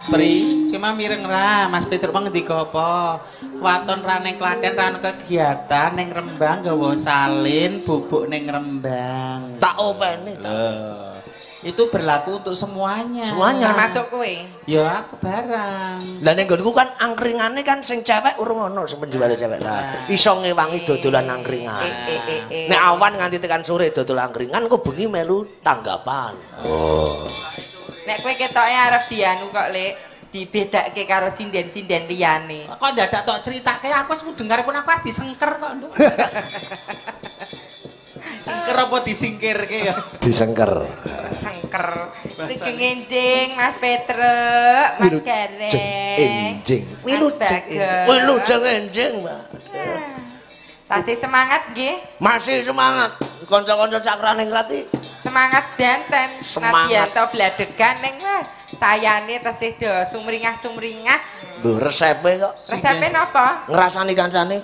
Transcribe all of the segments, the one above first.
Pri, ki mah mireng ra, Mas Petruk mah ngendika apa? Waton ra ning Klaten ra ono kegiatan ning Rembang gawa salin, bubuk ning Rembang. Tak openi. Lho. Itu berlaku untuk semuanya. Semuanya. Termasuk kowe. Ya aku barang. Lah ning nggonku kan angkringane kan sing cewek urung ono sing penjual cewek. Lah iso ngewangi dodolan angkringan. Nek awan nganti tekan sore dodol angkringan, kok bengi melu tanggapan. Oh. Nek kowe ketoke arep dianu kok, Lek, dibedake karo sinden-sinden liyane. Kok dadak tok critake aku wis dengar pun aku arep disengker kok, Nduk. Sengker apa disingkirke ya? Disengker. Sengker. Sugeng enjing Mas Petruk, Mas Gareng. Enjing. Wilujeng. Wilujeng enjing, Mbak. Tasih semangat nggih? Masih semangat. Kanca-kanca Cakraningrat iki semangat danten. Semangat. Nadianto bladegan ning cayane tesih do sumringah-sumringah. Lho resepe kok. Resepe napa? Ngrasani kancane.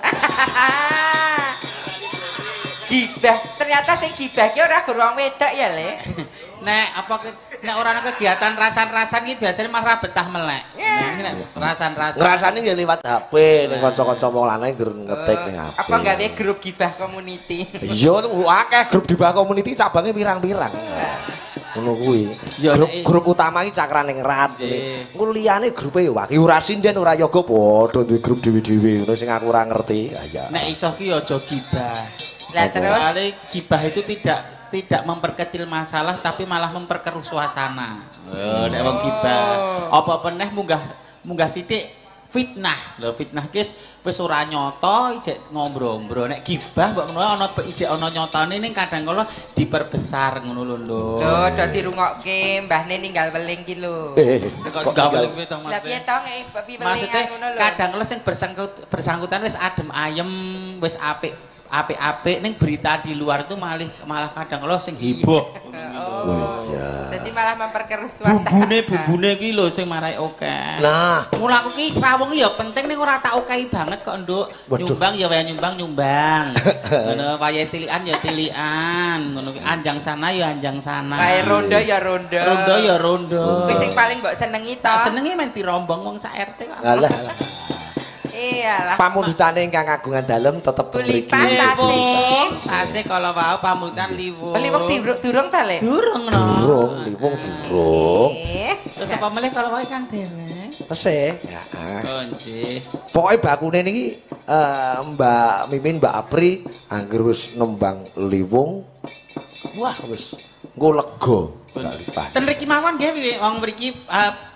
Gibah. Ternyata sing gibah ki ora gur wong wedok ya, Le. Nek apa nek ora ana kegiatan rasan-rasan iki biasanya malah ra betah melek. Nah, nek rasan-rasan. Ngrasani nggih liwat HP ning kanca-kanca wong lanang ngger ngetik ning HP. Apa gawe grup gibah community? Iya, akeh grup gibah community cabange pirang-pirang. Ngono kuwi. Grup utama iki Cakraningrat. Engko liyane grupe ya wae. Ora sinden ora yoga padha duwe grup dhewe-dhewe ngono sing aku ora ngerti. Nek iso ki aja gibah. Lah terus soalnya gibah itu tidak memperkecil masalah tapi malah memperkeruh suasana. Oh, nek wong gibah apa meneh munggah sithik fitnah. Lho fitnah ki wis ora nyata ijek ngombro-ombro. Nek gibah mbok menawa ana ijek ana nyatane ning kadang kala diperbesar ngono lho lho. Lho do dirungokke mbahne ninggal weling ki lho. Kok ninggal weling piye to Mas? Lah piye to ngeki welingan ngono lho. Kadang kala sing bersangkutan wis adem ayem, wis apik. Apik-apik ning berita di luar itu malah kadang kala sing heboh. Oh. Iya. Jadi malah memperkeruh suasana. Bumbune kuwi lho sing marai akeh. Lah, mula aku ki srawung ya penting ning ora tak okehi banget kok, Nduk. Nyumbang ya wae nyumbang. Ngono wayahe tilikan ya tilikan, ngono ki anjang sana ya anjang sana. Wae rondo ya rondo. Rondo ya rondo. Kuwi sing paling mbok senengi to. Tak senengi men dirombong wong sak RT kok. Alah. Iyalah. Pamundutane ingkang kagungan dalem tetep mriki. Tasih kala wau pamundutan liwung. Liwung durung ta, Le? Durung no. Durung, liwung durung. Terus apa melih kala wau Kang dereng? Tesih. Heeh. Oh nggih. Pokoke bakune niki Mbak Mimin, Mbak Apri angger wis nembang liwung. Wah wis engko lega. Ten mriki mawon nggih wong mriki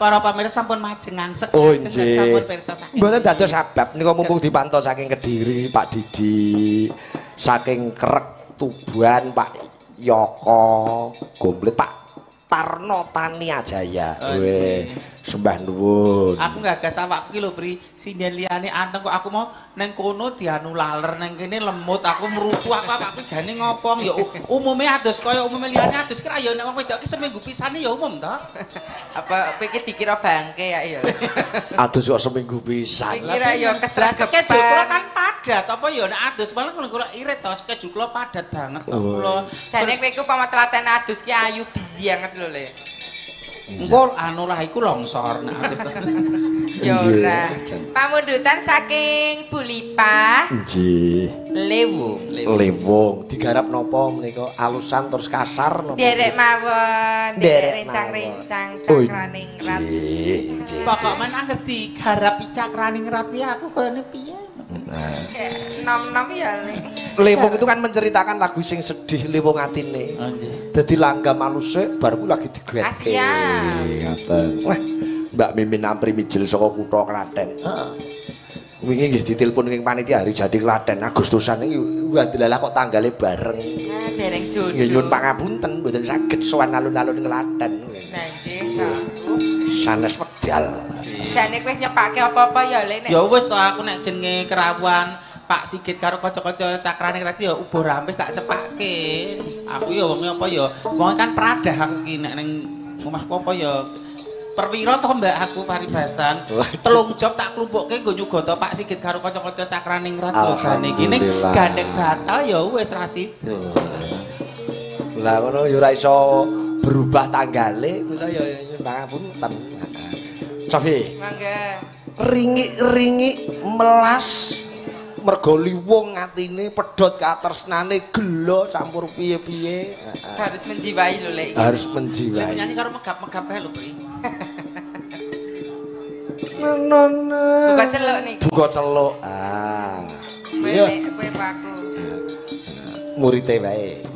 para pamirsa sampun majeng angsek sampun pirsa saking. Mboten dados sebab nika mumpung dipantau saking Kediri Pak Didi, saking Krek Tuban Pak Yoko, Gomblet Pak Tarno Tania Jaya. Weh, sembah nuwun. Aku gagas awakku ki lho Pri, sinden liyane anteng kok aku mau neng kono dianu laler neng kene lemut aku mrutu aku awakku jane ngopo ya umume adus kaya umume liyane adus kira ya nek wong wedok ki seminggu pisane ya umum to. Apa kowe iki dikira bangke ya ya. Adus kok seminggu pisan. Dikira ya kesel. Schedule kula kan padat apa ya nek adus paling kula irit to schedule kula padat banget kok kula. Jane kowe iku pamot telaten adus ki ayu banget lho Le. Engko anu lah iku longsor nek adus. Ya ora. Pamundutan saking Bu Lipah. Nggih. Lewung. Lewung digarap napa menika alusan terus kasar napa? Derek mawon, derek rencang-rencang Cakraningrat. Nggih, nggih. Pokok men angger digarap Cakraningrat ya aku koyone piye? Nom-nom ya Le. Lewung itu kan menceritakan lagu sing sedih lewung atine. Dadi langgam aluse bar ku lagi digetke. Ngaten. Wah, Mbak Mimin Apri mijil saka kutha Klaten. Heeh. Wingi nggih ditelepon ing panitia hari jadi Klaten Agustusan iki wah delalah kok tanggale bareng. Nah, dereng jodoh. Nggih nyuwun pangapunten mboten saged sowan alun-alun Klaten. Nah, nggih. Sanes wekdal. Jane kowe nyepake apa-apa ya Le nek. Ya wis to aku nek jenenge kerawuan Pak Sigit karo kanca-kanca Cakraningrat ya ubo rampes tak cepake. Aku ya wonge apa ya? Wonge kan pradah aku ki nek ning omahku apa ya perwira to Mbak aku paribasan. Telung job tak klumpukke nggo nyugata Pak Sigit karo kanca-kanca Cakraningrat lho jane iki ning gandeng batal ya wis ra sida. Lah ngono ya ora iso berubah tanggale mila ya pangapunten. Sofi. Mangga. Ringik-ringik melas mergo liwung atine pedhot katresnane gelo campur piye-piye. Harus menjiwai lho lek. Harus menjiwai. Nyanyi karo megap-megap ae lho kuwi. Buka celuk niki. Buka celuk. Ah. Kowe kowe aku. Murite wae.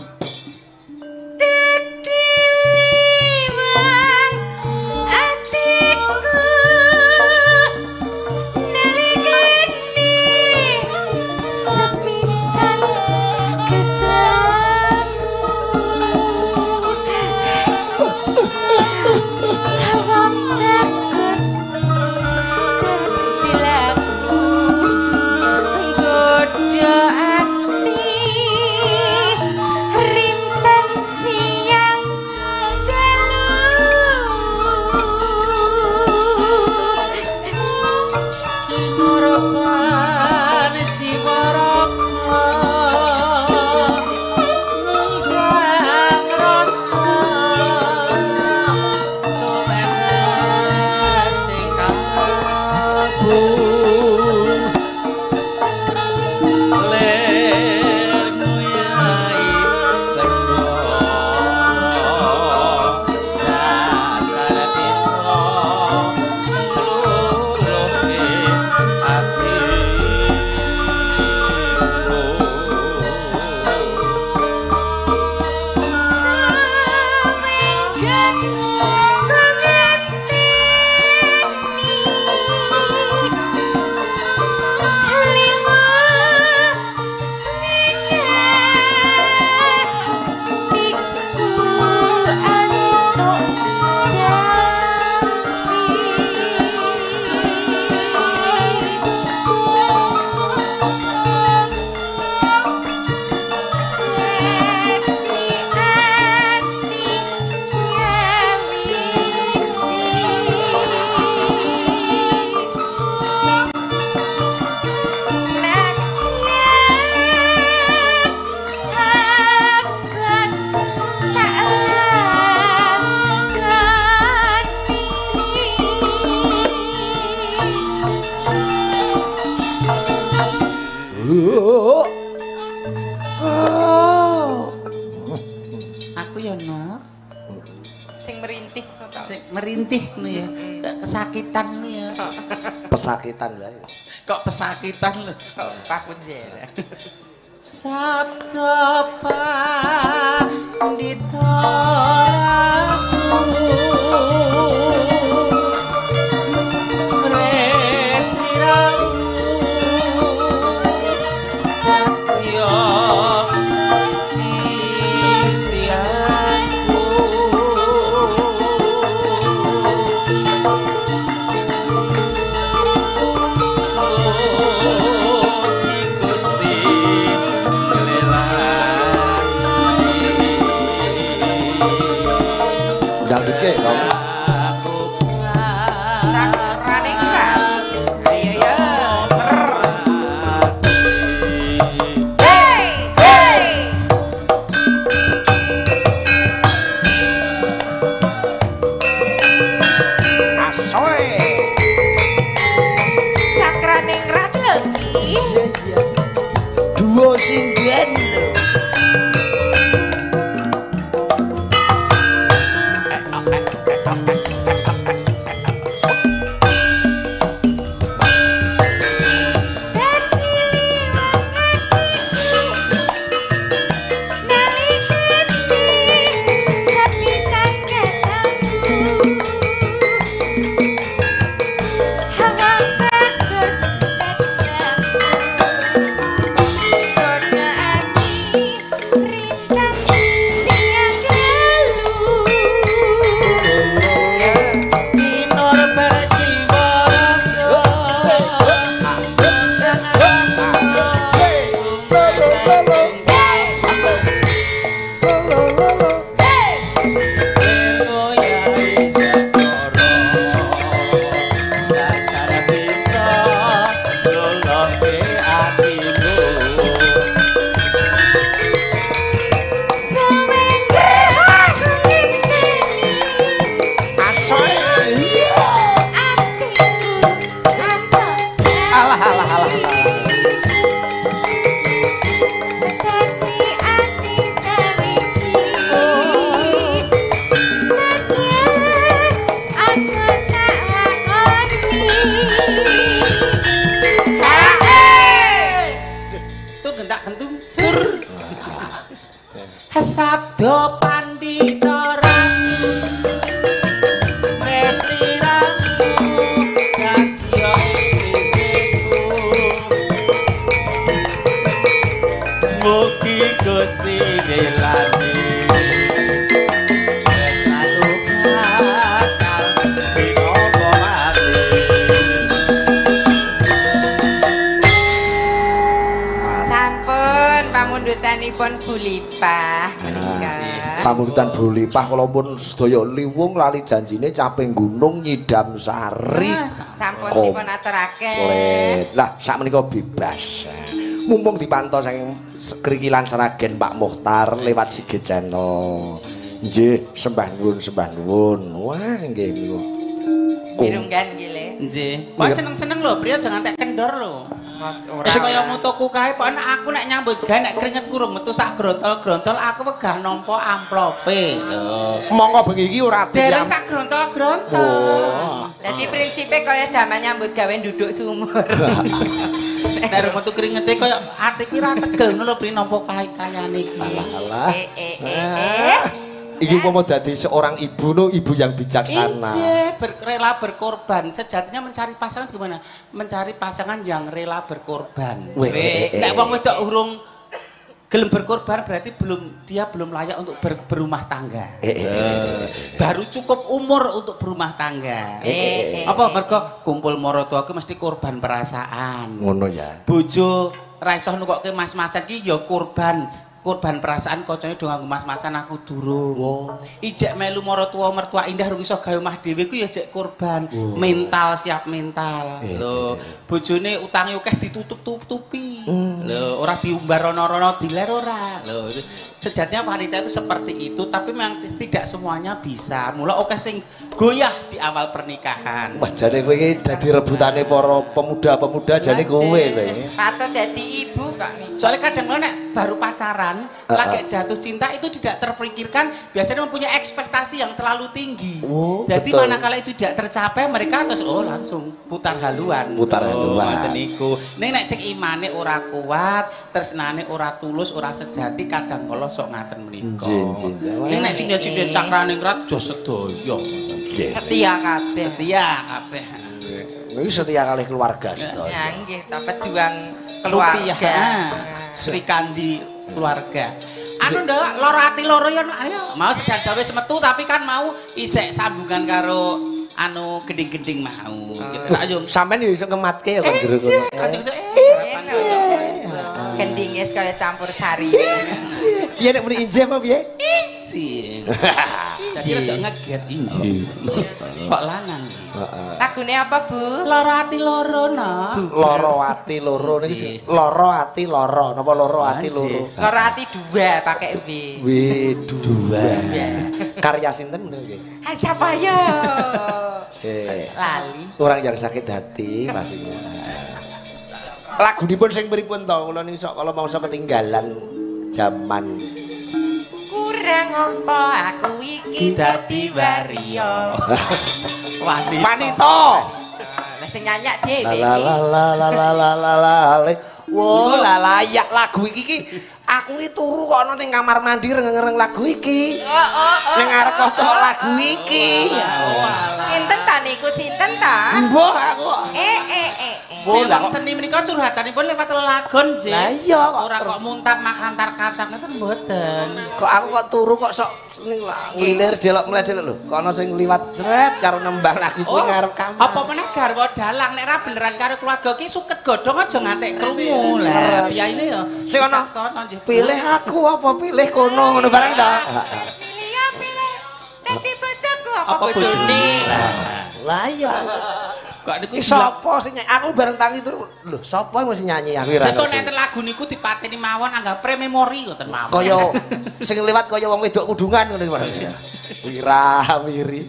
Aku ya no. Sing merintih kok. Sing merintih ngono ya. Kayak kesakitan ngono ya. Pesakitan wae. Kok pesakitan lho. Kok pakun jere. Sabda Pandita Ratu tak kentung sur. Sabdo pandhita Resliramu dadi sisiku. Mugi Gusti ngelani satu bakal dinopo mati. Sampun pamundutanipun Bu Lipah menika. Pamundutan Bu Lipah kula pun sedaya liwung lali janjine caping gunung nyidam sari. Sampun dipun aturaken. Lah sakmenika bebas. Mumpung dipantau saking Krikilan Sragen Pak Mukhtar lewat Sigit Channel. Nggih, sembah nuwun, sembah nuwun. Wah, nggih niku. Mirunggan nggih le. Nggih. Kok seneng-seneng lho, Priya jangan tek kendor lho. Ora. Sing kaya motoku kae pokokne aku nek nyambut gawe nek keringet kurung metu sak grontol-grontol aku wegah nampa amplope. Lho. Monggo bengi iki ora dereng sak grontol-grontol. Dadi prinsipe kaya jaman nyambut gawe nduduk sumur. Nek metu keringete kaya ati ki ra tegel ngono lho Pri nampa kae-kayane iki. Alah. Iki umpama dadi seorang ibu no, ibu yang bijaksana. Injih, rela berkorban. Sejatinya mencari pasangan gimana? Mencari pasangan yang rela berkorban. Nek wong wedok urung gelem berkorban berarti belum dia belum layak untuk berumah tangga. Baru cukup umur untuk berumah tangga. Apa mergo kumpul maratuaku mesti korban perasaan. Ngono ya. Bojo ra iso nukokke mas-masan ki ya korban. Korban perasaan kocone do nganggo mas-masan aku durung. Oh. Ijek melu maratuwa mertua indah rung iso gawe omah dhewe ku ya jek korban. Oh. Mental siap mental. Lho, bojone utange akeh ditutup-tutupi. Lho, ora diumbar rono-rono diler ora. Lho, sejatinya wanita itu seperti itu, tapi memang tidak semuanya bisa. Mula akeh sing goyah di awal pernikahan. Wah, jane kowe iki dadi rebutane para pemuda-pemuda jane kowe kowe. Patut dadi ibu kok nih. Soalnya kadang kala nek baru pacaran lagi jatuh cinta itu tidak terpikirkan, biasanya mempunyai ekspektasi yang terlalu tinggi. Oh, jadi betul. Manakala itu tidak tercapai mereka terus oh langsung putar haluan. Putar haluan. Ngoten niku. Ning nek sing imane ora kuat, tresnane ora tulus, ora sejati, kadang kala sok ngaten menika. Ning nek sing dadi cakrane ngrat jos sedaya. Setia kabeh. Setia kabeh. Niki setia kalih keluarga sedaya. Ya nggih, ta pejuang keluarga. Sri Kandi keluarga. Anu ndak loro ati loro ya mau sedada wis metu tapi kan mau isek sambungan karo anu gending-gending mau. Gitu. Tak yo sampean yo iso ngematke ya kok jero kono. Gendinge kaya campur sari. Piye nek muni injih apa piye? Injih. Dadi rada ngeget injih. Kok lanang. Lagune apa, Bu? Loro ati loro, no. Loro ati loro niki loro ati loro. Napa loro ati loro? Loro ati dua pakai W. W dua. Karya sinten menika nggih? Ha siapa yo? Lali. Orang yang sakit hati pastinya. Lagunipun sing pripun to? Kula niki sok kala mangsa ketinggalan jaman. Kurang apa aku iki dadi waria. Wanita. Lah sing nyanyak dhewe. La la la la la la la la. Wo la layak lagu iki ki aku iki turu kok ana ning kamar mandi rengeng-rengeng lagu iki. Ning ngarep kaca lagu iki. Sinten ta niku sinten ta? Mbah aku. Wong seni menika curhatanipun lewat lelagon, Jih. Lah iya kok ora kok muntap makantar-kantar ngoten mboten. Kok aku kok turu kok sok ning nglilir delok mledelok lho. Kok ana sing liwat sret karo nembang lagu kuwi ngarep kamar. Apa meneh garwa dalang nek ra beneran karo keluarga ki suket godhong aja ngantek krungu. Lah piyaine ya sing ana pilih aku apa pilih kono ngono barang ta. Pilih pilih dadi bojoku apa bojone. Lah iya. Kok niku sapa sing aku bareng tangi turu lho sapa mesti nyanyi aku ora. Sesuk nek lagu niku dipateni mawon anggap pre-memori ngoten mawon. Kaya sing liwat kaya wong wedok kudungan ngono iki. Wira-wiri.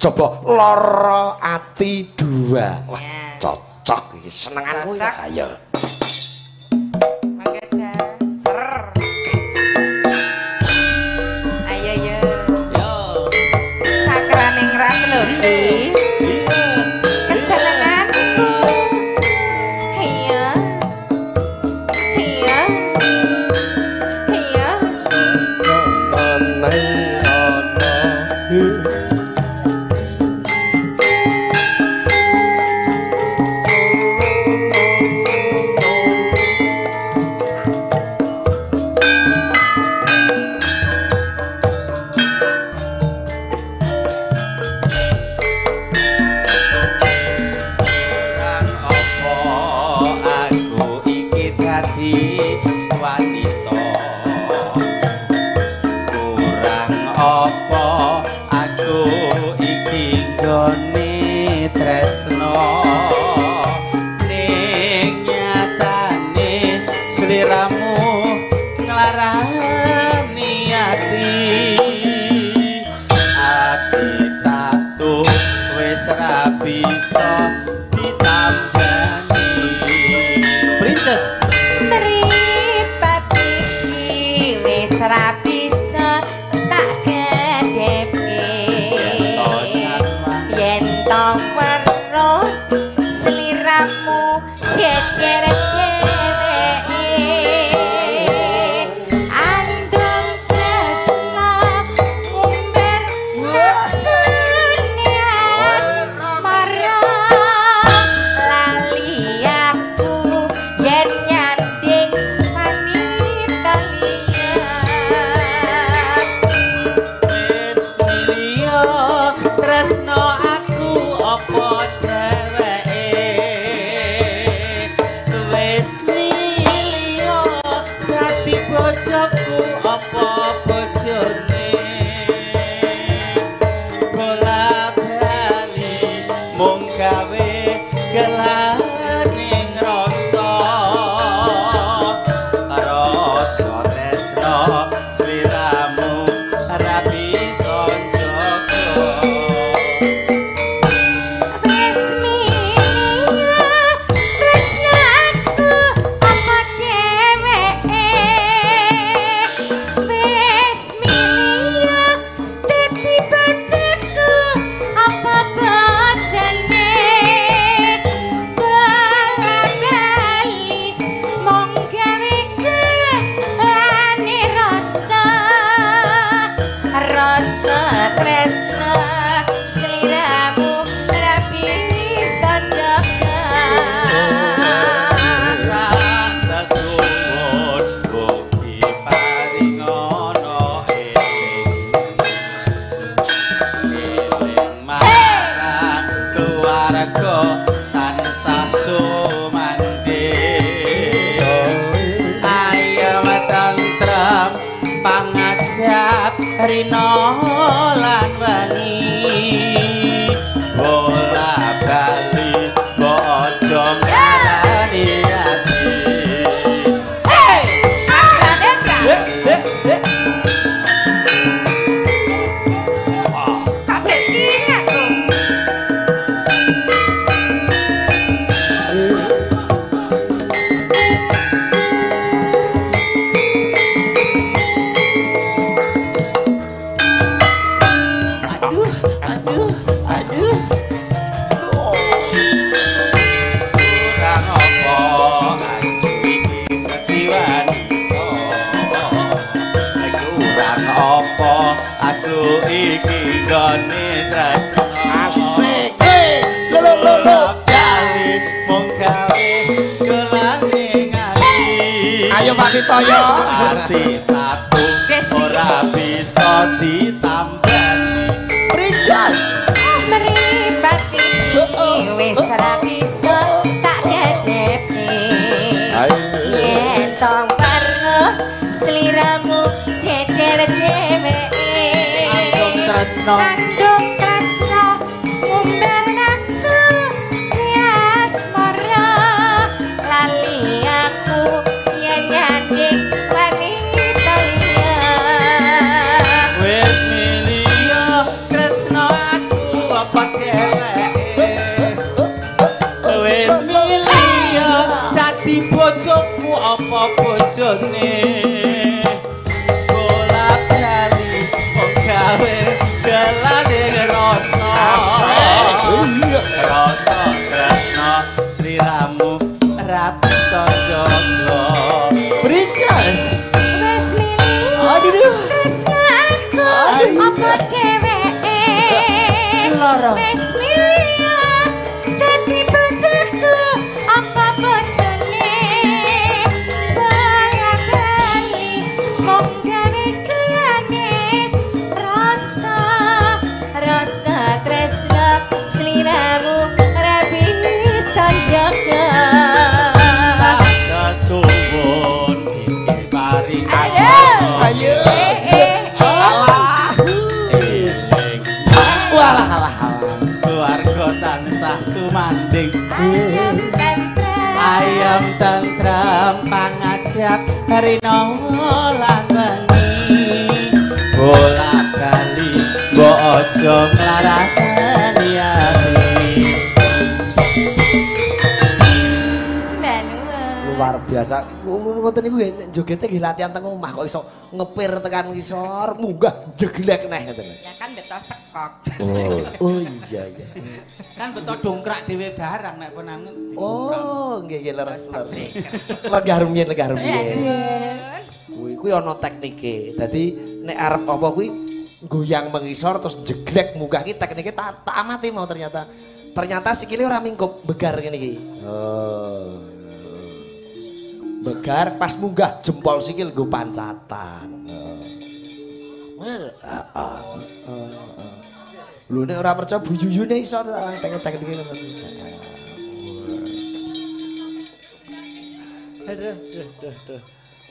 Coba loro ati dua. Wah, cocok iki senenganku ya. Ayo. Mangga ser. Ayo yo. Yo. Cakrane ngrat lho iki. Kesenanganku. Iya. Iya. bisa ditambani. Princess mripat iki wis ra bisa tak gedhepke. Yen to weruh sliramu jejer dheweke. Andung tresna ngumbar nafsune asmara. Lali aku yen nyanding wanita liya. Wis milio tresno aku apa dheweke. Wis milio dadi bojoku apa bojone. Bola bali mung gawe gelaning rasa. Rasa tresno sliramu ra bisa njaga. Wis milio tresno aku apa dheweke. Wis milio dadi bojoku apa bojone. Bola bali mung gawe gelane rasa. Rasa tresno sliramu ra bisa jaga. Rasa suwun mugi paringono eling. Eling marang keluarga tansah sumandhing. Ayem tentrem pangajap rina lan wengi. Bola bali mbok aja nglarani ati. Hei, cakrane ka. Kok gek aku. Aduh, aduh, aduh. Kurang apa aku iki dadi wanita. Kurang apa aku iki nggone tresno. Asik. Lo lo lo lo. Bali mung gawe gelane ati. Ayo Pak Pitoyo. Ati tatung ora bisa ditambani. Princess Mripat iki wis ra bisa tak gedhepke. Yen to weruh sliramu jejer dheweke. Andung tresno. Andung tresno ngumbar nafsu asmara. Lali aku yen nyanding wanita liya. Wis milio tresno aku apa dheweke. Wis milio dadi bojoku apa bojone. Bola bali mung gawe gelane rasa. Rasa tresno sliramu ra bisa jaga. Princess Wis milio Aduh. tresno aku apa dheweke. Lara. Wis milio dadi bojoku apa bojone. Bola bali mung gawe gelane rasa. Rasa tresno sliramu ra bisa jaga. Rasa suwun iki paring Ayo. Alah. Eling Walah alah alah. keluarga tansah sumanding. Ayem tentrem. Ayem tentrem pangajap rina lan wengi. Bola bali mbok aja nglarani ati. Biasa ngoten niku nggih nek jogete nggih latihan teng omah kok iso ngepir tekan ngisor munggah jeglek neh ngoten. Ya kan beto sekok. Oh, oh iya iya. Kan beto dongkrak dhewe barang nek pun angen. Oh, nggih nggih leres leres. Lenggah rumiyin lenggah rumiyin. Kuwi kuwi ana teknike. Dadi nek arep apa kuwi goyang mengisor terus jeglek munggah ki teknike tak amati mau ternyata. Ternyata sikile ora mingkup begar ngene iki. Oh. Begar pas munggah jempol sikil nggo pancatan. Heeh. Heeh. Lho nek ora percaya Bu Yuyune iso tek-tek iki ngono. Aduh, duh, duh, duh.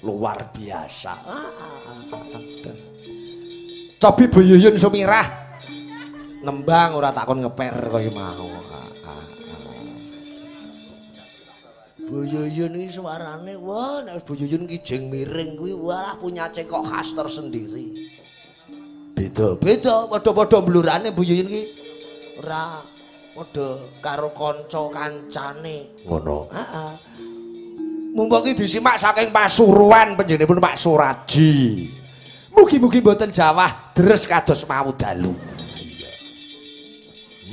Luar biasa. Cobi Bu Yuyun Sumirah nembang ora takon ngeper kaya mau. Bu Yuyun iki suarane wah nek Bu Yuyun ki jeng miring kuwi wah punya cekok khas tersendiri. Beda-beda padha-padha blurane Bu Yuyun ki ora padha karo kanca kancane. Ngono. Heeh. Mumpung ki disimak saking Pasuruan panjenenganipun Pak Suraji. Mugi-mugi mboten jawah deres kados mau dalu. Iya.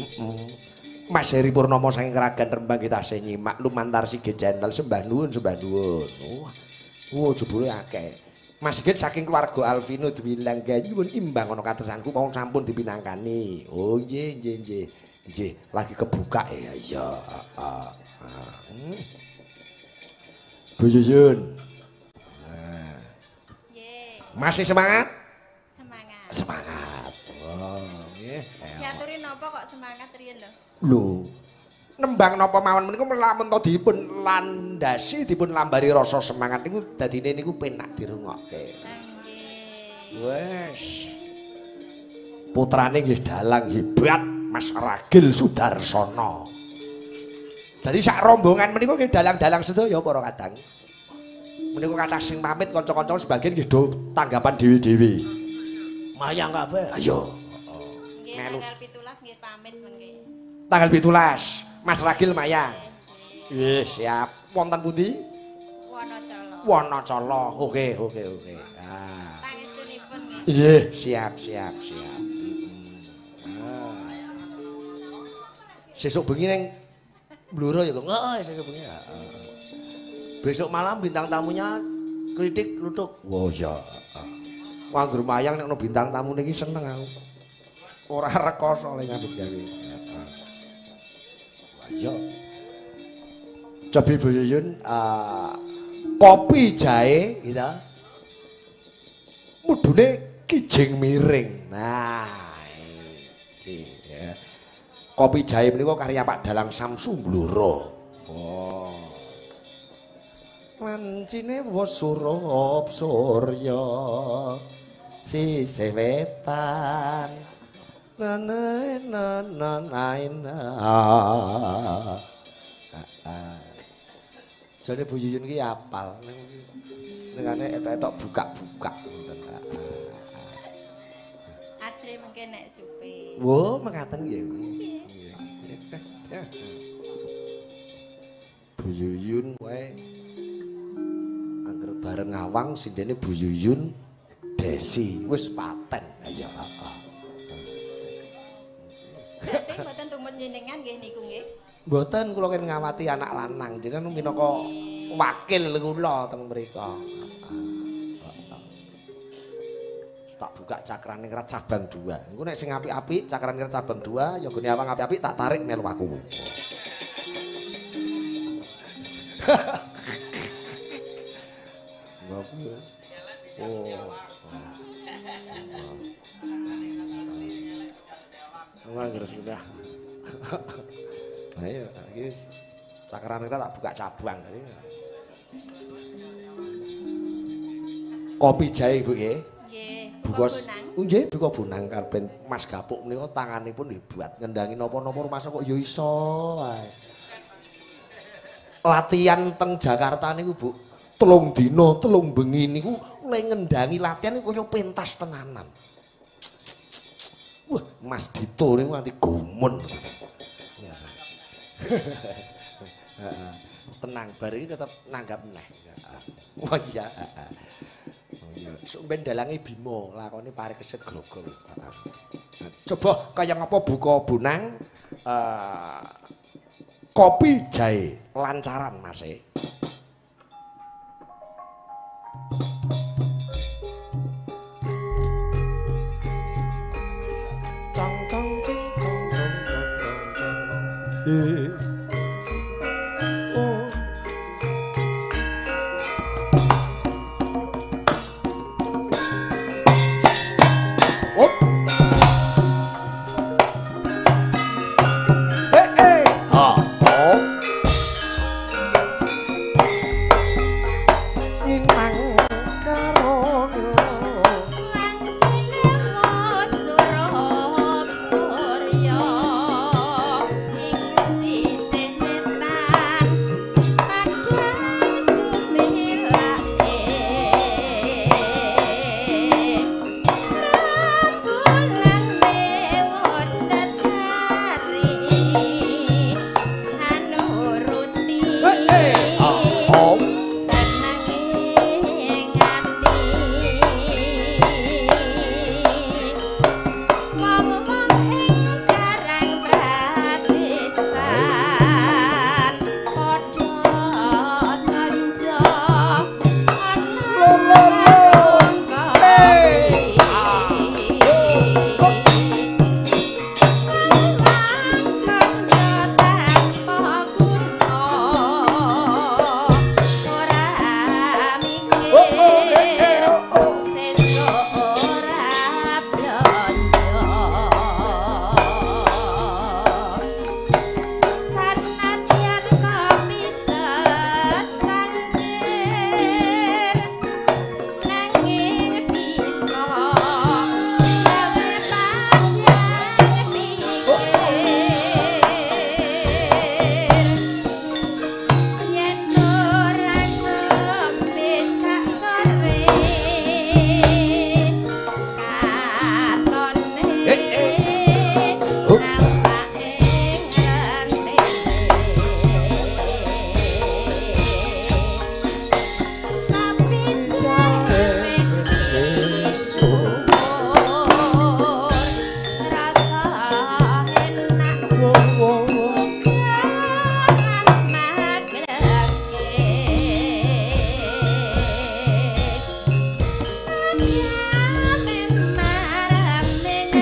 Heeh. Mas Heri Purnomo saking Kragan Rembang kita tasih nyimak lumantar Sigit Channel sembah nuwun sembah nuwun. Wah, wah jebule akeh. Mas Sigit saking keluarga Alvino Dwi Langga nyuwun imbang ana katesanku mau sampun dipinangkani. Oh nggih nggih nggih. Nggih, lagi kebuka ya iya. Heeh. Bu Yuyun. Nah. Nggih. Masih semangat? Semangat. Semangat. Oh, nggih. Diaturi napa kok semangat riyen lho? Lho, nembang napa mawon menika lamun to dipun landhasi dipun lambari rasa semangat niku dadine niku penak dirungokke. Nggih. Wes. Putrane nggih dalang hebat Mas Ragil Sudarsono. Dadi sak rombongan menika nggih dalang-dalang sedaya para kadang. Menika kathah sing pamit kanca-kanca sebagian nggih do tanggapan dhewe-dhewe. Mayang kabeh. Ayo. Nggih, tanggal 17 nggih pamit mengke. Tanggal 17 Mas Ragil mayang. Nggih, siap. Wonten pundi? Wonocolo. Wonocolo. Oke, oke, oke. Ah. Pangestunipun nggih. Nggih, siap, siap, siap. Ah. Sesuk bengi ning Bluro ya, Kong. Heeh, sesuk bengi. Heeh. Besok malam bintang tamunya Kritik Kluthuk. Wah, iya. Wah, angger mayang nek ono bintang tamu niki seneng aku. Ora rekoso le nyambut gawe. Iya. Cobi Bu Yuyun kopi jahe gitu. Mudune kijing miring. Nah, iki ya. Kopi jahe menika karya Pak Dalang Samsu Bluro. Oh. Wancine wis surup surya sisih wetan. Na na na na na. Jane Bu Yuyun ki apal ning senengane etok-etok buka-buka ngoten. Ajre mengke nek supe. Wo, mekaten nggih. Bu Yuyun wae angger bareng ngawang sindene Bu Yuyun Desi wis paten. Ayo. Berarti mboten tumut jenengan nggih niku nggih. Mboten kula ken ngawati anak lanang jenengan minangka wakil kula teng mriku. Tak buka cakrane rat cabang 2. Engko nek sing apik-apik cakrane rat cabang 2 ya gone awang apik-apik tak tarik melu aku. Oh. Wah, ngerti sudah. Ayo, iki cakran kita tak buka cabang tadi. Kopi jahe, Bu nggih. Nggih. Buka nggih, buka bonang karben Mas Gapuk menika tanganipun hebat ngendangi napa-napa rumasa kok ya iso wae. Latihan teng Jakarta niku, Bu, 3 dina, 3 bengi niku le ngendangi latihan niku kaya pentas tenanan. Wah, Mas Dito niku nganti gumun. Tenang, bar iki tetep nanggap meneh. Wah iya. Oh iya, sok ben dalange Bima, lakone pare keset grogol. Coba kaya ngapa buka bonang kopi jahe lancaran Mas e. Cong cong cing cong cong cong cong cong. Oh. Op. Eh eh. Ha. Oh. Nginang karo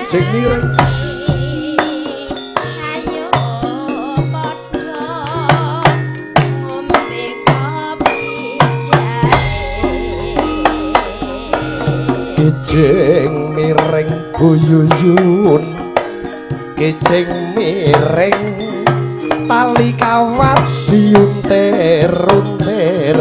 Kijing mireng. Ayo padha ngombe kopi jahe. Kijing miring buyuyun, kijing miring tali kawat diuntir-untir.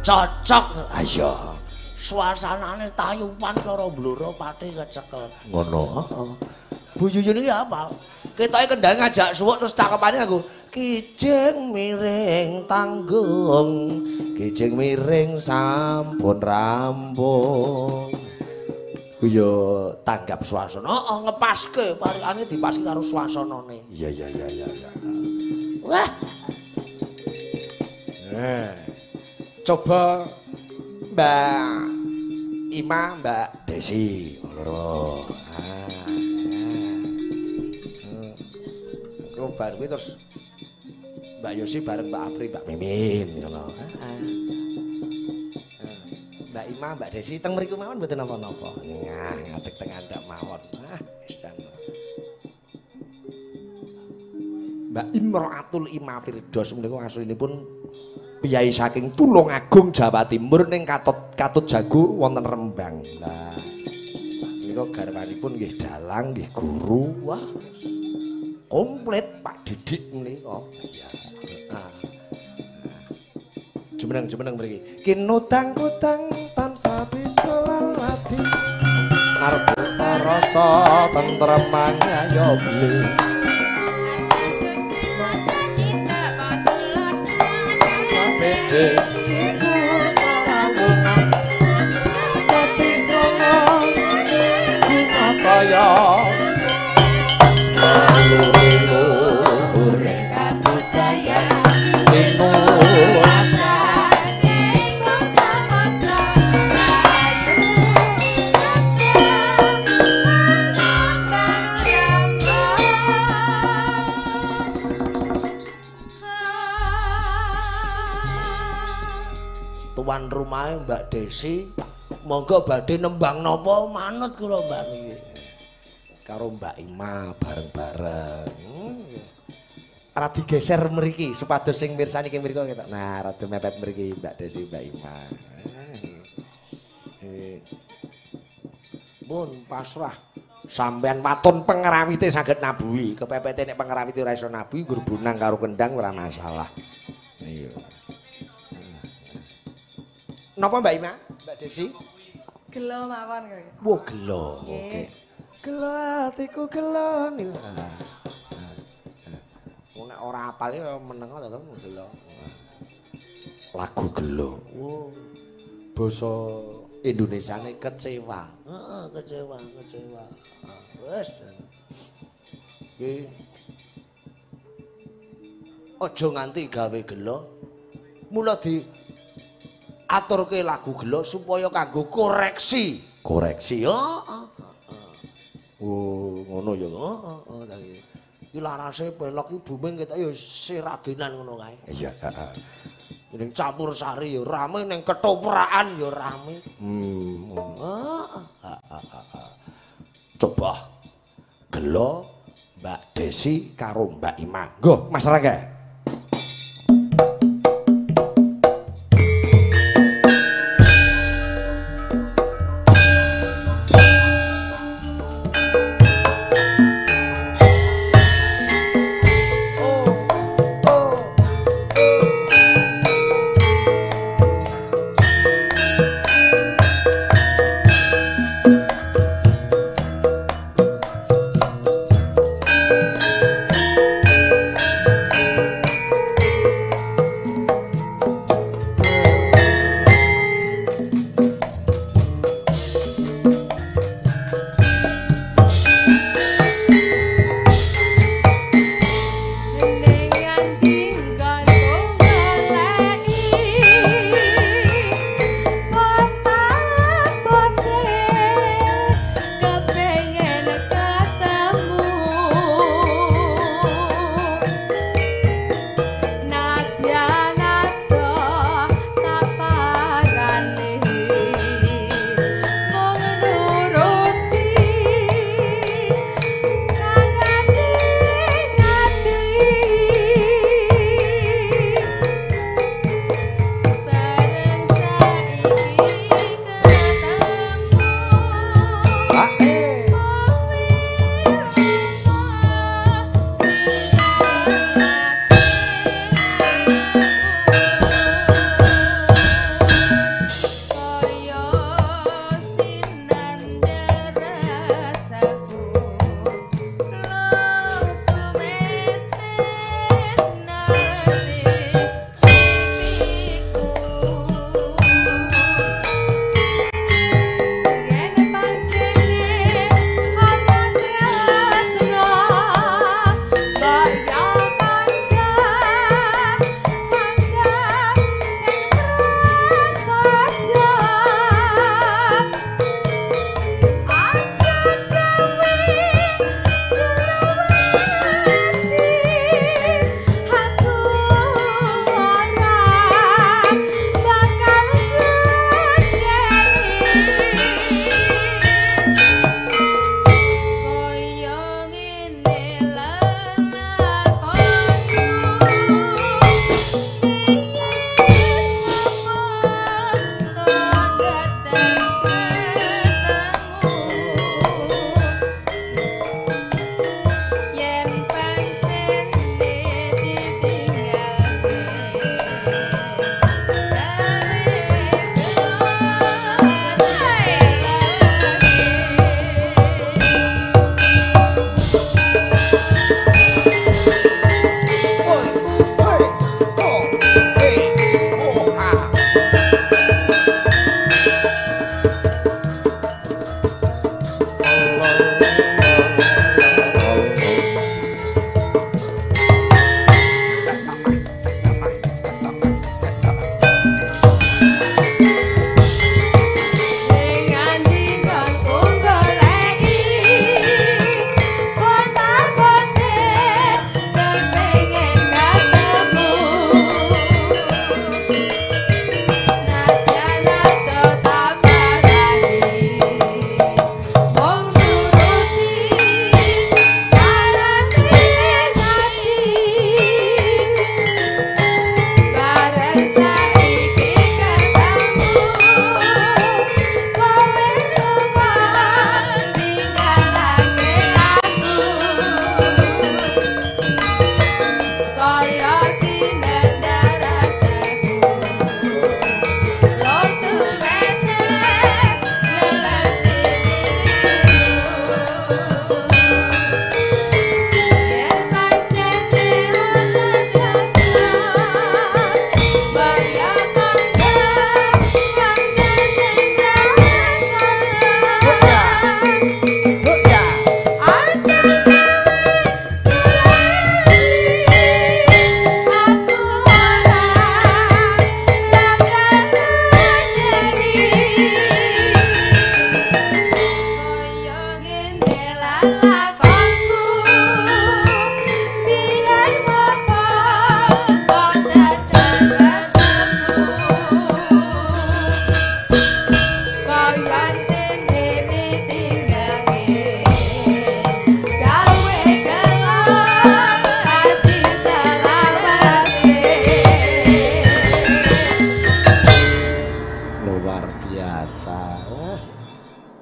Cocok. Ayo. Suasanane tayupan cara Blora pati kecekel. Ngono. Heeh. Bu Yuyun iki hafal. Ketoke kendang ngajak suwuk terus cakepane nganggo kijing miring tanggung, kijing miring sampun rampung. Ku yo tanggap suasana. Heeh, ngepaske parikane dipaske karo suasanane. Iya iya iya iya. Wah. Coba Mbak Ima, Mbak Desi, loro. Engko bar kuwi terus Mbak Yosi bareng Mbak Apri, Mbak Mimin ngono. Mbak Ima, Mbak Desi teng mriku mawon mboten napa-napa. Nah, ngadeg teng andhap mawon. Ah, pisan. Mbak Imroatul Ima Firdaus menika aslinipun piyai saking Tulungagung Jawa Timur ning Katut Jago wonten Rembang. Lah menika garwanipun nggih dalang, nggih guru. Wah. Komplit Pak Didik menika. Iya. Heeh. Jumeneng-jumeneng mriki. Kinutang-kutang tansah bisa lalati. Narbuta rasa tentrem ngayomi. Pede iku sarawungan dadi sono kaya luhur kabudayan tuan rumahe Mbak Desi monggo badhe nembang napa manut kula Mbak niki karo Mbak Ima bareng-bareng. Ora digeser mriki supados sing mirsani ki mriko ketok. Nah, rada mepet mriki Mbak Desi Mbak Ima. Mun pasrah sampean waton pengrawite saged nabuhi. Kepepete nek pengrawite ora iso nabuhi nggur bonang karo kendang ora masalah. Iya. Napa Mbak Ima? Mbak Desi? Gelo mawon kowe. Wah, gelo. Oke. Gelo atiku gelo niku. Wong nek ora apal ya meneng to gelo. Lagu gelo. Wo. Basa Indonesiane kecewa. Heeh, kecewa, kecewa. Wes. Iki aja nganti gawe gelo. Mula di aturke lagu gelo supaya kanggo koreksi. Koreksi, heeh. Oh, ngono ya. Heeh, iki larase pelok iki booming ketok ya seragenan ngono kae. Iya, heeh. Ning campur sari ya rame, ning ketoprakan ya rame. Heeh. Coba gelo Mbak Desi karo Mbak Ima. Nggo, Mas Rangga.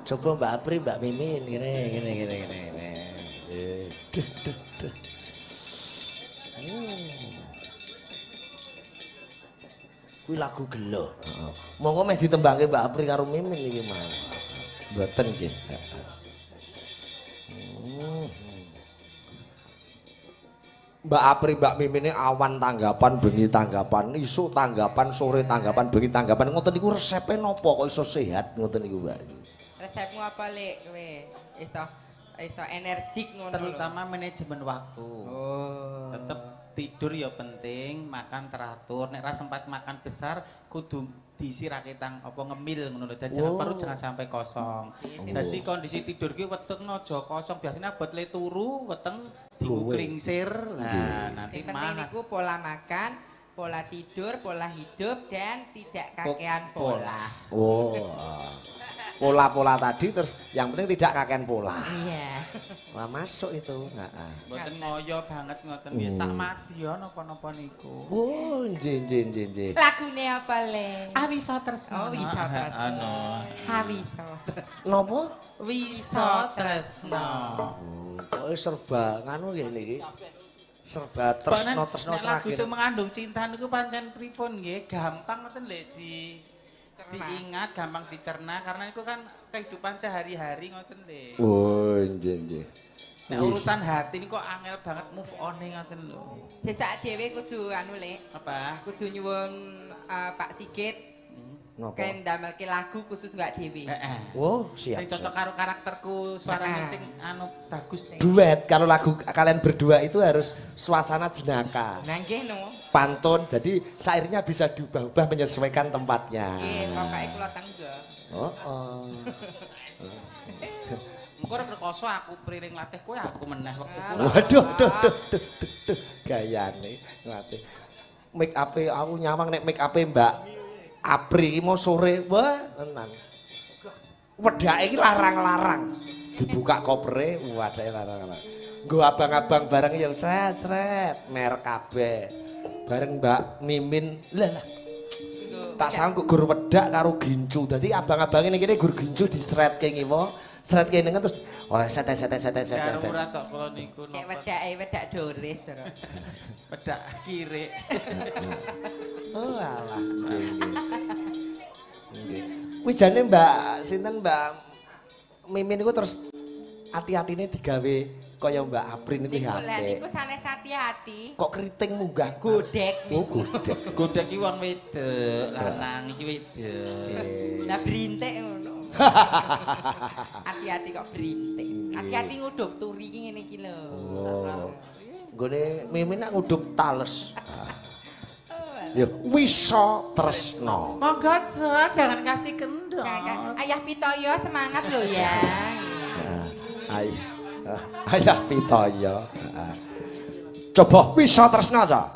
Coba Mbak Apri, Mbak Mimin ngene ngene ngene ngene. Duh duh duh. Kuwi lagu gelo. Heeh. Monggo meh ditembangke Mbak Apri karo Mimin iki mah. Mboten nggih. Mbak Apri, Mbak Mimine awan tanggapan, bengi tanggapan, isuk tanggapan, sore tanggapan, bengi tanggapan. Ngoten niku resepe napa kok iso sehat ngoten niku, Mbak? Resepmu apa, Lek? Kowe iso energik ngono lho. Terutama manajemen waktu. Oh. Tetep tidur ya penting, makan teratur. Nek ra sempat makan besar kudu diisi raketang apa ngemil ngono lho. Dadi jangan perut jangan sampai kosong. Dadi kondisi tidur ki weteng aja kosong. Biasanya abot le turu, weteng diglingsir. Nah, nanti sing penting niku pola makan, pola tidur, pola hidup dan tidak kakean pola. Oh. Pola-pola tadi terus yang penting tidak kakean pola. Iya. Wah, masuk itu. Heeh. Mboten ngoyo banget ngoten nggih. Sak madya napa-napa niku. Oh, nggih nggih nggih nggih. Lagune apa, Le? Awisa Tresna. Oh, Wisa Tresna. Awisa Tresna. Napa? Wisa Tresna. Kok serba nganu nggih niki. Serba tresna-tresna lagu sing mengandung cinta niku pancen pripun nggih? Gampang ngoten lho di diingat, gampang dicerna karena itu kan kehidupan sehari-hari ngoten lho. Oh, nggih nggih. Nek urusan hati ini kok angel banget move on ngoten lho. Sesuk dhewe kudu anu Lek. Apa? Kudu nyuwun Pak Sigit. Napa? Ken ndamelke lagu khusus enggak dhewe. Heeh. Oh, siap. Sing cocok karo karakterku, suarane sing anu bagus. Duet kalau lagu kalian berdua itu harus suasana jenaka. Nah nggih no. Pantun, jadi syairnya bisa diubah-ubah menyesuaikan tempatnya. Nggih, pokoke kula tangga. Oh. Mengko ora rekoso aku priring latih kowe aku meneh wektu kurang. Waduh, duh duh duh duh gayane nglatih. Make up-e aku nyawang nek make up-e Mbak Apri iki mau sore, wah tenan. Wedake iki larang-larang. Dibuka kopere, wadake larang-larang. Nggo abang-abang bareng ya sret-sret, merek kabeh. Bareng Mbak Mimin, lah lah. Tak sanggup gur wedak karo gincu. Dadi abang-abang ini kene gur gincu disretke ngiwa, sretke nengen terus oh set set set set set. Karo ora tok kula niku napa. Nek wedake wedak Doris ora. Wedak kirik. Oh alah. Nggih. Kuwi jane Mbak sinten Mbak Mimin niku terus ati-atine digawe kaya Mbak Apri niku apik. Lha niku sanes ati-ati. Kok keriting munggah godhek niku. Oh, godhek. Godhek iki wong wedok, lanang iki wedok. Lah brintik ngono. Ati-ati kok brintik. Ati-ati ngudhup turi iki ngene iki lho. Oh. Nggone Mimin nak ngudhup tales. Ya Wisa Tresna. Monggo jangan kasih kendor. Ayah Pitoyo semangat lho ya. Ayah Pitoyo. Coba Wisa Tresna ca.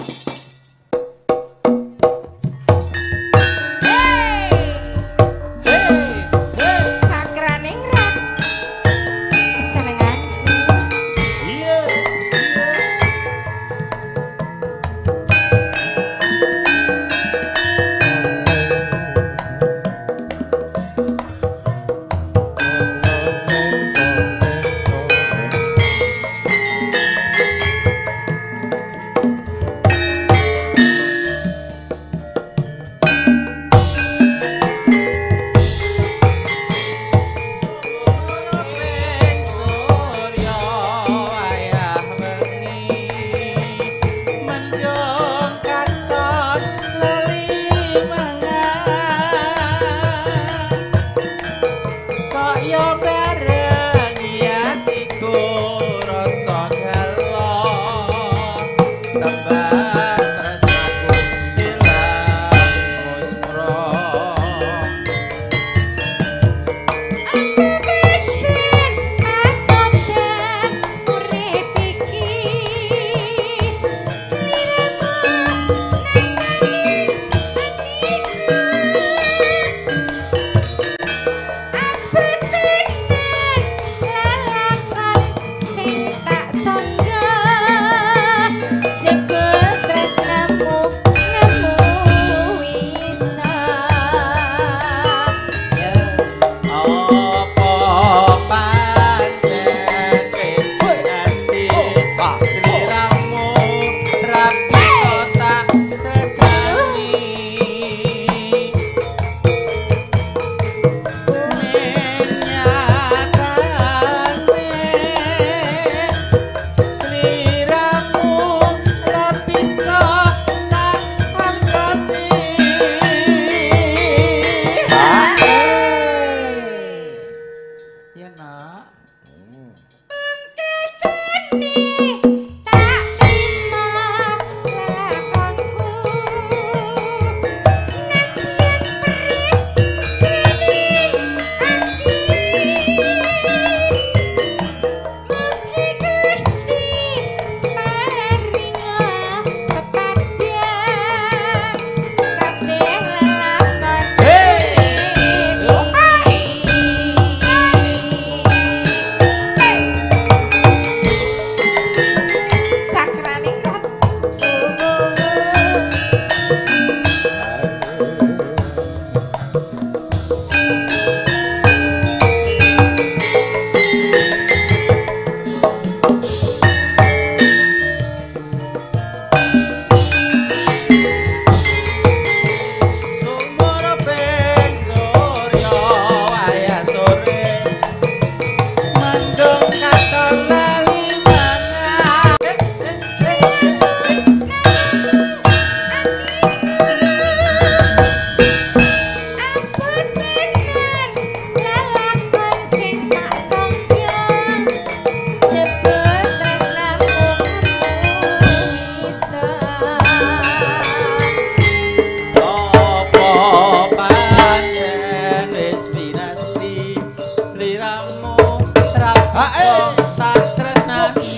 Rasa tak tresnani.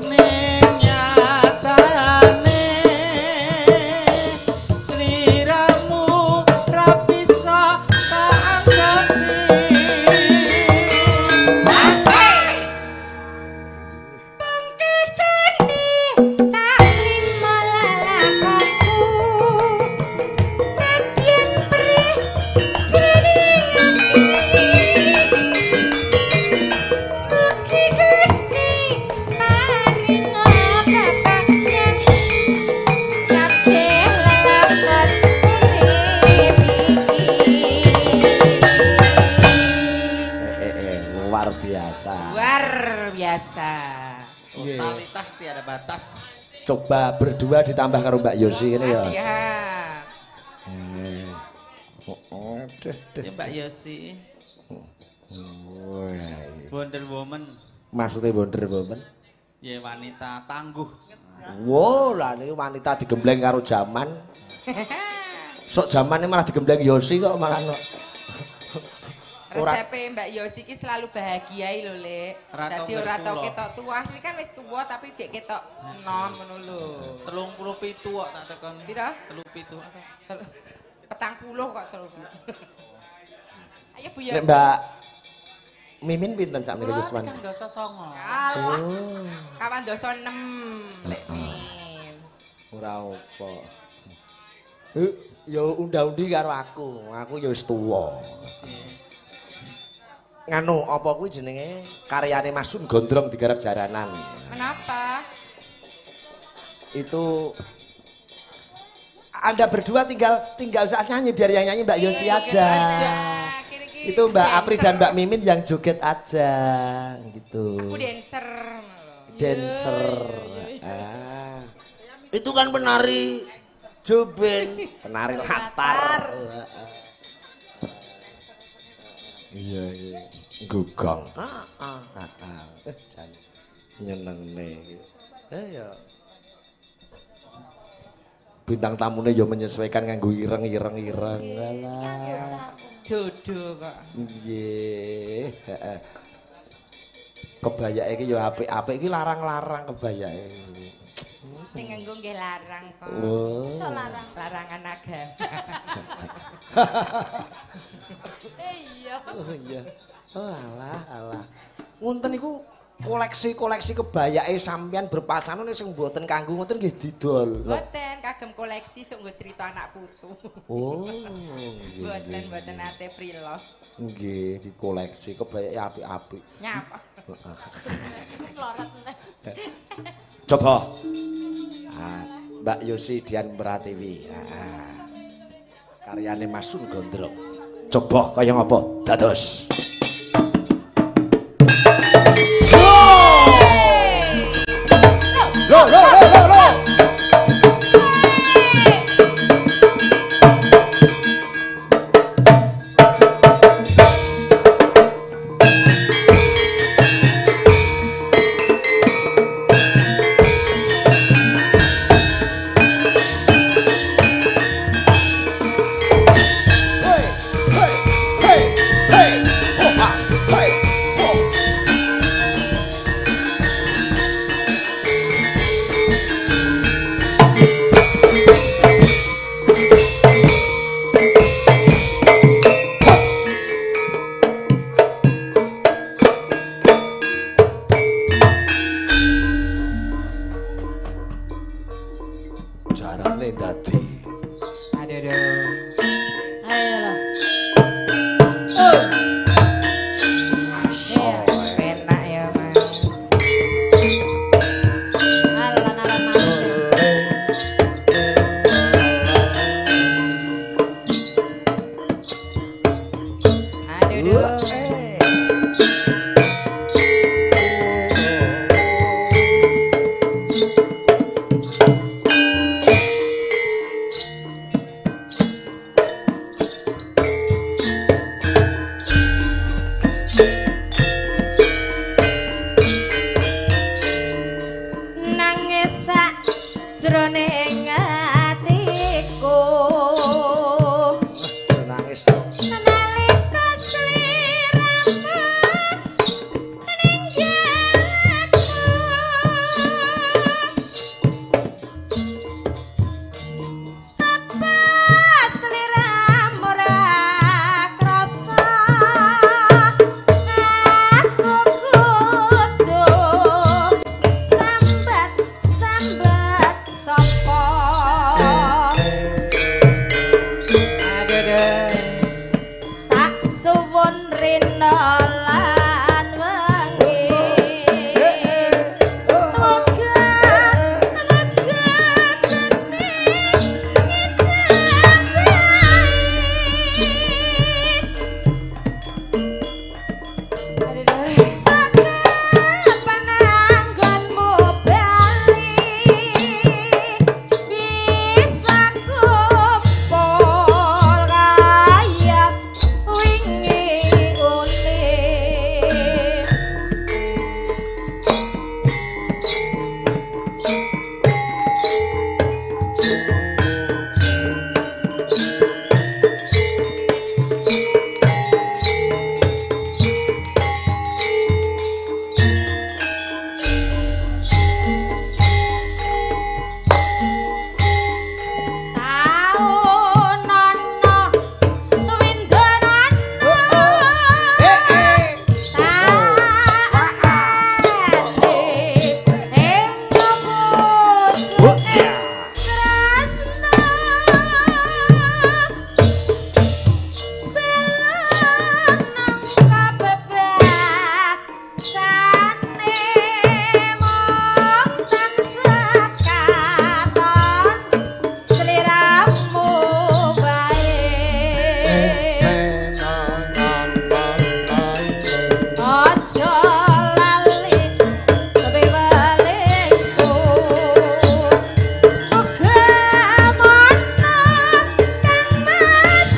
Ning nyatane sliramu ra bisa tak anggapi. Pungkasane tak trimo lelakonku. Nadyan perih jroning ati. Mugi Gusti paringa kabagyan kabeh lelakon urip iki. Luar biasa. Luar biasa. Totalitas tiada batas. Coba berdua ditambah karo Mbak Yosi ini ya. Siap. Oh, deh, deh. Ya Mbak Yosi, Wah, Wonder Woman, maksudnya Wonder Woman. Ya wanita tangguh. Wow, lah ini wanita digembleng karo zaman. Sok zamane malah digembleng Yosi kok malah no. Ora Resepe Mbak Yosi ki selalu bahagia lho, Lek. Ora tau Dadi ora tau ngersula. ketok tuwa, asli kan wis tuwa tapi jek ketok enom ngono lho. 37 kok tak tekoni. Pira? 37 atau 40 kok telu. Ayo Bu Yosi. Nek Mbak Mimin pinten sakmenika Kula Yuswan? 39. Alah, Oh, kawan dosa 6. Lek Min. Ora apa. Ya unda-undi karo aku. Aku ya wis tuwa. Nganu apa kuwi jenenge? Karyane Mas Sun Gondrong digarap jaranan. Kenapa? Itu Anda berdua tinggal tinggal usah nyanyi, biar yang nyanyi Mbak Yosi aja. Kiri-kiri Itu Mbak Apri dan dancer. Mbak Mimin yang joget aja gitu. Aku dancer. Dancer. Ah. Itu kan penari joben, penari latar. Iya, iya. Gugong. Heeh. Heeh. Jan nyenengne. Ya. Bintang tamune ya menyesuaikan nganggo ireng-ireng-ireng. Alah. Jodoh kok. Nggih, heeh. Kebayake iki ya apik-apik iki larang-larang kebayake. Sing nganggo nggih larang kok. Oh. Iso larang. Larangan agama. Iya. Oh iya. Oh alah alah. Ngunten niku koleksi-koleksi kebayake sampean berpasangan sing mboten kanggo ngoten nggih didol. Mboten kagem koleksi sok nggo cerita anak putu. Oh. Nggih, Mboten nggih. mboten nate prilo. Nggih, dikoleksi kebayake apik-apik. Nyapa? Lorot. Coba. Ah, Mbak Yosi Dian Pratiwi. Ah. Karyane Mas Sun Gondrong. Coba kaya ngapa? Dados. Lo lo lo lo lo. Hey, hey, hey, hey, ho, ha, hey, ho. Rina lan wengi. Muga muga Gusti ngijabahi. Saka pananggonmu bali bisa kumpul kaya wingi uli. Taunana windonana taane ing pucuke tresna beleneng kabebasane mung tansah katon sliramu wae. Aja lali piwelingku, muga mono Kang Mas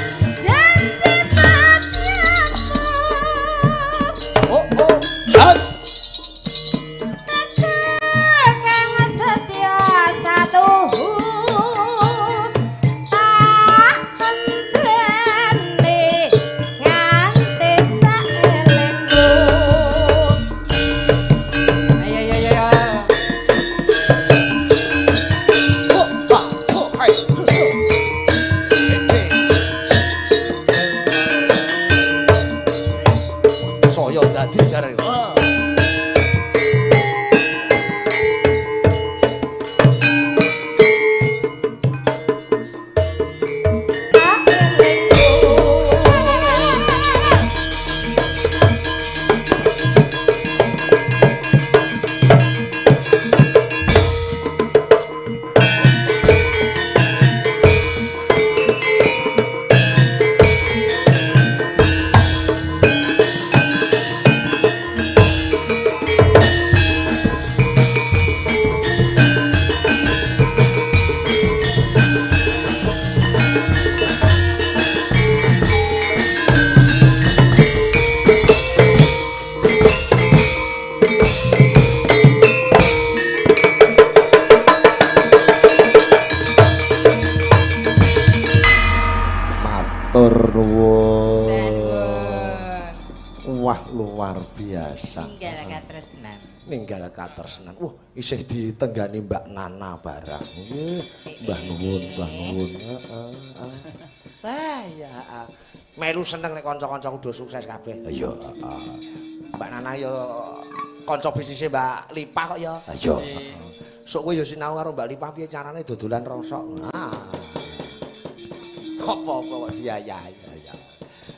janji satyamu. Oh oh. Hat. Kang setya satuhu tak enteni nganti saelingku. Ayo ayo ayo. Oh, ha, oh, hai. Saya dadi jare. Saelingku. Matur nuwun. Nuwun. Wah, luar biasa. Ninggal katresnan. Ninggal katresnan. Wah, isih ditenggani Mbak Nana barang. Nggih, Mbah nuwun, Mbah nuwun. Heeh. Wah, ya. Melu seneng nek kanca-kancaku do sukses kabeh. Iya, heeh. Mbak Nana ya kanca bisnise Mbak Lipah kok ya. Iya. Sok kowe ya sinau karo Mbak Lipah piye carane dodolan rosok. Ah. Apa-apa kok diayai. Ya.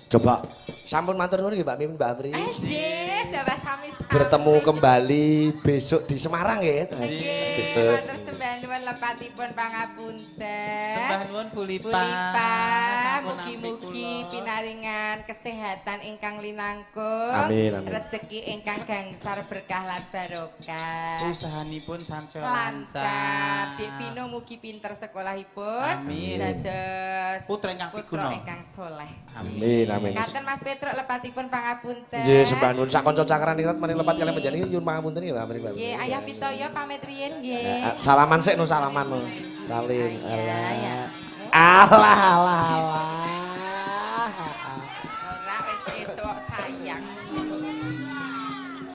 Coba sampun matur nuwun nggih Mbak Mimin, Mbak Apri. Nggih, dawa sami-sami. Bertemu kembali besok di Semarang nggih. Nggih, matur sembah nuwun lepatipun pangapunten. Sembah nuwun Bu Lipa. Bu Lipa, Sampun nampi mugi-mugi kula. pinaringan kesehatan ingkang linangkung, Amin, amin. rezeki ingkang gangsar berkah lan barokah. Usahanipun sansaya Lancar. lancar. Dik Vino mugi pinter sekolahipun. Amin. Dados Putra ingkang putra piguna. ingkang soleh. Amin, amin. Katen Mas Petruk lepatipun pangapunten. Nggih, sembah nuwun sak kanca cakran maring lepat kaliyan panjenengan nyuwun pangapunten nggih Mbak Apri. Mbak. Nggih, Ayah Pitoyo pamit riyin nggih. Salaman sik no salaman no. Saling. Ayah, Alah. Alah alah alah.